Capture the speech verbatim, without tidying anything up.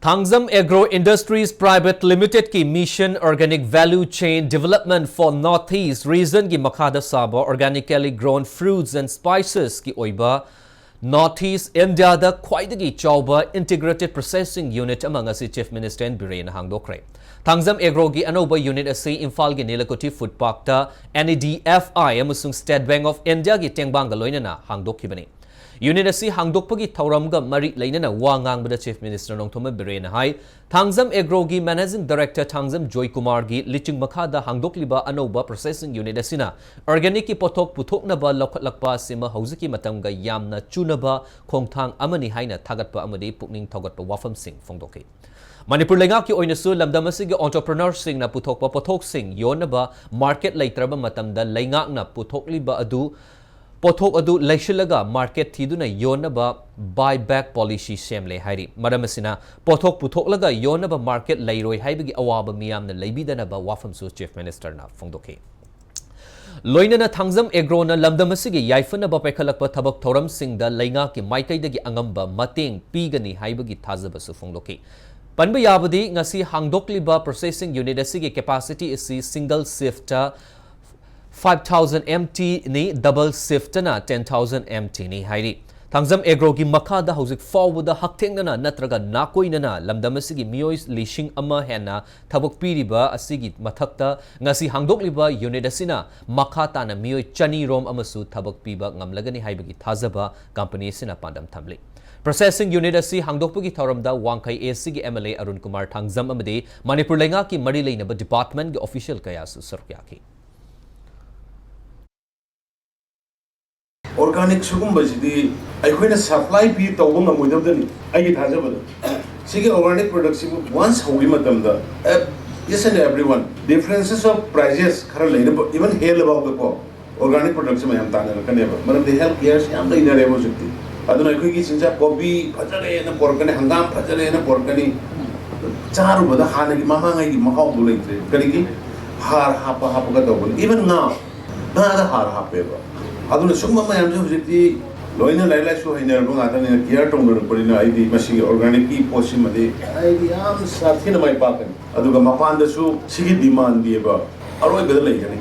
Thangzam Agro Industries Private Limited ꯀꯤ Mission Organic Value Chain Development for North East Region ꯒꯤ ꯃꯈꯥꯗ ꯁꯥꯕ organically grown fruits and spices ꯀꯤ ꯑꯣꯏꯕ North East India ꯗ ꯈ꯭ꯋꯥꯏꯗꯒꯤ ꯆꯥꯎꯕ Integrated Processing Unit ꯑꯃ ꯉꯁꯤ Chief Minister ꯑꯦꯟ ꯕꯤꯔꯦꯟꯅ ꯍꯥꯡꯗꯣꯛꯈ꯭ꯔꯦ꯫ ꯊꯥꯡꯖꯝ Agro ꯒꯤ ꯑꯅꯧꯕ unit ꯑꯁꯤ ꯏꯝꯐꯥꯜꯒꯤ ꯅꯤꯂꯀꯨꯊꯤ Food Park ꯇ N E D F I ꯑꯃꯁꯨꯡ State Bank of India ꯒꯤ ꯇꯦꯡꯕꯥꯡꯒ ꯂꯣꯏꯅꯅ ꯍꯥꯡꯗꯣꯛꯈꯤꯕꯅꯤ꯫ Unit ꯑꯁꯤ ꯍꯥꯡꯗꯣꯛꯄꯒꯤ ꯊꯧꯔꯝꯒ ꯃꯔꯤ ꯂꯩꯅꯅ ꯋꯥ ꯉꯥꯡꯕꯗ Chief Minister ꯅꯣꯡꯊꯣꯝꯕꯝ ꯕꯤꯔꯦꯟꯅ ꯍꯥꯏ, ꯊꯥꯡꯖꯝ Agro ꯒꯤ Managing Director ꯊꯥꯡꯖꯝ ꯖꯣꯏꯀꯨꯃꯥꯔꯒꯤ ꯂꯤꯆꯤꯡ ꯃꯈꯥꯗ ꯍꯥꯡꯗꯣꯛꯂꯤꯕ ꯑꯅꯧꯕ processing unit ꯑꯁꯤꯅ organic ꯀꯤ ꯄꯣꯠꯊꯣꯛ ꯄꯨꯊꯣꯛꯅꯕ ꯂꯧꯈꯠꯂꯛꯄ ꯑꯁꯤꯃ ꯍꯧꯖꯤꯛꯀꯤ ꯃꯇꯝꯒ ꯌꯥꯝꯅ ꯆꯨꯅꯕ ꯈꯣꯡꯊꯥꯡ ꯑꯃꯅꯤ ꯍꯥꯏꯅ ꯊꯥꯒꯠꯄ ꯑꯃꯗꯤ ꯄꯨꯛꯅꯤꯡ ꯊꯧꯒꯠꯄ ꯋꯥꯐꯝꯁꯤꯡ ꯐꯣꯡꯗꯣꯛꯈꯤ꯫ ꯃꯅꯤꯄꯨꯔ ꯂꯩꯉꯥꯛꯀꯤ ꯑꯣꯏꯅꯁꯨ ꯂꯝꯗꯝ ꯑꯁꯤꯒꯤ entrepreneur ꯁꯤꯡꯅ ꯄꯨꯊꯣꯛꯄ ꯄꯣꯠꯊꯣꯛꯁꯤꯡ ꯌꯣꯟꯅꯕ market ꯂꯩꯇ꯭ꯔꯕ ꯃꯇꯝꯗ ꯂꯩꯉꯥꯛꯅ ꯄꯨꯊꯣꯛꯂꯤꯕ ꯑꯗꯨ ꯄꯣꯠꯊꯣꯛ ꯑꯗꯨ ꯂꯩꯁꯤꯜꯂꯒ market ꯊꯤꯗꯨꯅ ꯌꯣꯟꯅꯕ buy back policy ꯁꯦꯝꯂꯦ ꯍꯥꯏꯔꯤ꯫ ꯃꯔꯝ ꯑꯁꯤꯅ, ꯄꯣꯠꯊꯣꯛ ꯄꯨꯊꯣꯛꯂꯒ ꯌꯣꯟꯅꯕ market ꯂꯩꯔꯣꯏ ꯍꯥꯏꯕꯒꯤ ꯑꯋꯥꯕ ꯃꯤꯌꯥꯝꯅ ꯂꯩꯕꯤꯗꯅꯕ ꯋꯥꯐꯝꯁꯨ Chief Minister ꯅ ꯐꯣꯡꯗꯣꯛꯈꯤ꯫ ꯂꯣꯏꯅꯅ ꯊꯥꯡꯖꯝ Agro ꯅ ꯂꯝꯗꯝ ꯑꯁꯤꯒꯤ ꯌꯥꯏꯐꯅꯕ ꯄꯥꯏꯈꯠꯂꯛꯄ ꯊꯕꯛ ꯊꯧꯔꯝꯁꯤꯡꯗ ꯂꯩꯉꯥꯛꯀꯤ ꯃꯥꯏꯀꯩꯗꯒꯤ ꯑꯉꯝꯕ ꯃꯇꯦꯡ ꯄꯤꯒꯅꯤ ꯍꯥꯏꯕꯒꯤ ꯊꯥꯖꯕꯁꯨ ꯐꯣꯡꯗꯣꯛꯈꯤ꯫ ꯄꯟꯕ ꯌꯥꯕꯗꯤ, ꯉꯁꯤ ꯍꯥꯡꯗꯣꯛꯂꯤꯕ processing unit ꯑꯁꯤꯒꯤ capacity ꯑꯁꯤ single shift five thousand M T ꯅꯤ, double shift ꯅ ten thousand M T ꯅꯤ ꯍꯥꯏꯔꯤ꯫ ꯊꯥꯡꯖꯝ Agro ꯒꯤ ꯃꯈꯥꯗ ꯍꯧꯖꯤꯛ ꯐꯥꯎꯕꯗ ꯍꯛꯊꯦꯡꯅꯅ ꯅꯠꯇ꯭ꯔꯒ ꯅꯥꯀꯣꯏꯅꯅ ꯂꯝꯗꯝ ꯑꯁꯤꯒꯤ ꯃꯤꯑꯣꯏ ꯂꯤꯁꯤꯡ ꯑꯃ ꯍꯦꯟꯅ ꯊꯕꯛ ꯄꯤꯔꯤꯕ ꯑꯁꯤꯒꯤ ꯃꯊꯛꯇ, ꯉꯁꯤ ꯍꯥꯡꯗꯣꯛꯂꯤꯕ unit ꯑꯁꯤꯅ ꯃꯈꯥ ꯇꯥꯅ ꯃꯤꯑꯣꯏ ꯆꯅꯤ ꯔꯣꯝ ꯑꯃꯁꯨ ꯊꯕꯛ ꯄꯤꯕ ꯉꯝꯂꯒꯅꯤ ꯍꯥꯏꯕꯒꯤ ꯊꯥꯖꯕ company ꯑꯁꯤꯅ ꯄꯥꯟꯗꯝ ꯊꯝꯂꯤ꯫ Processing unit ꯑꯁꯤ ꯍꯥꯡꯗꯣꯛꯄꯒꯤ ꯊꯧꯔꯝꯗ ꯋꯥꯡꯈꯩ A C ꯒꯤ M L A Arun Kumar Thangjam ꯑꯃꯗꯤ ꯃꯅꯤꯄꯨꯔ ꯂꯩꯉꯥꯛꯀꯤ ꯃꯔꯤ ꯂꯩꯅꯕ department ꯀꯤ official ꯀꯌꯥꯁꯨ ꯁꯔꯨꯛ ꯌꯥꯈꯤ꯫ Organic ꯁꯤꯒꯨꯝꯕꯁꯤꯗꯤ ꯑꯩꯈꯣꯏꯅ supply ꯄꯤ ꯇꯧꯕ ꯉꯝꯃꯣꯏꯗꯕꯗꯅꯤ ꯑꯩꯒꯤ ꯊꯥꯖꯕꯗ꯫ ꯁꯤꯒꯤ organic product ꯁꯤꯕꯨ once ꯍꯧꯈꯤꯕ ꯃꯇꯝꯗ, each and everyone, differences of prices ꯈꯔ ꯂꯩꯅꯕ, even ꯍꯦꯜꯂꯐꯥꯎꯗꯀꯣ organic product ꯁꯤ ꯃꯌꯥꯝ ꯇꯥꯟꯅꯔꯛꯀꯅꯦꯕ꯫ ꯃꯔꯝꯗꯤ health care ꯁꯤ ꯌꯥꯝ ꯂꯩꯅꯔꯦꯕ ꯍꯧꯖꯤꯛꯇꯤ꯫ ꯑꯗꯨꯅ ꯑꯩꯈꯣꯏꯒꯤ ꯆꯤꯟꯖꯥꯛ, ꯀꯣꯕꯤ ꯐꯖꯔꯦꯅ ꯄꯣꯔꯛꯀꯅꯤ, ꯍꯪꯒꯥꯝ ꯐꯖꯔꯦꯅ ꯄꯣꯔꯛꯀꯅꯤ, ꯆꯥꯔꯨꯕꯗ ꯍꯥꯟꯅꯒꯤ ꯃꯃꯥꯡꯉꯩꯒꯤ ꯃꯍꯥꯎꯗꯨ ꯂꯩꯇ꯭ꯔꯦꯕ꯫ ꯀꯔꯤꯒꯤ? ꯍꯥꯔ ꯍꯥꯞꯄ ꯍꯥꯞꯄꯒ ꯇꯧꯕꯅꯤ꯫ Even ꯉꯥ, ꯉꯥꯗ ꯍꯥꯔ ꯍꯥꯞꯄꯦꯕ꯫ ꯑꯗꯨꯅ ꯁꯨꯝꯕ ꯃꯌꯥꯝꯁꯦ ꯍꯧꯖꯤꯛꯇꯤ ꯂꯣꯏꯅ ꯂꯥꯏꯔꯤꯛ ꯂꯥꯏꯁꯨ ꯍꯩꯅꯔꯕ ꯉꯥꯛꯇꯅꯤꯅ, ꯀꯤꯌꯔ ꯇꯧꯅꯔꯛꯄꯅꯤꯅ, ꯑꯩꯗꯤ ꯃꯁꯤꯒꯤ ꯑꯣꯔꯒꯥꯅꯤꯛꯀꯤ ꯄꯣꯠꯁꯤꯃꯗꯤ ꯑꯩꯗꯤ ꯌꯥꯝ ꯁꯥꯊꯤꯅ ꯃꯥꯏ ꯄꯥꯛꯀꯅꯤ꯫ ꯑꯗꯨꯒ ꯃꯄꯥꯟꯗꯁꯨ ꯁꯤꯒꯤ ꯗꯤꯃꯥꯟꯗꯤꯕ ꯑꯔꯣꯏꯕꯗ ꯂꯩꯒꯅꯤ꯫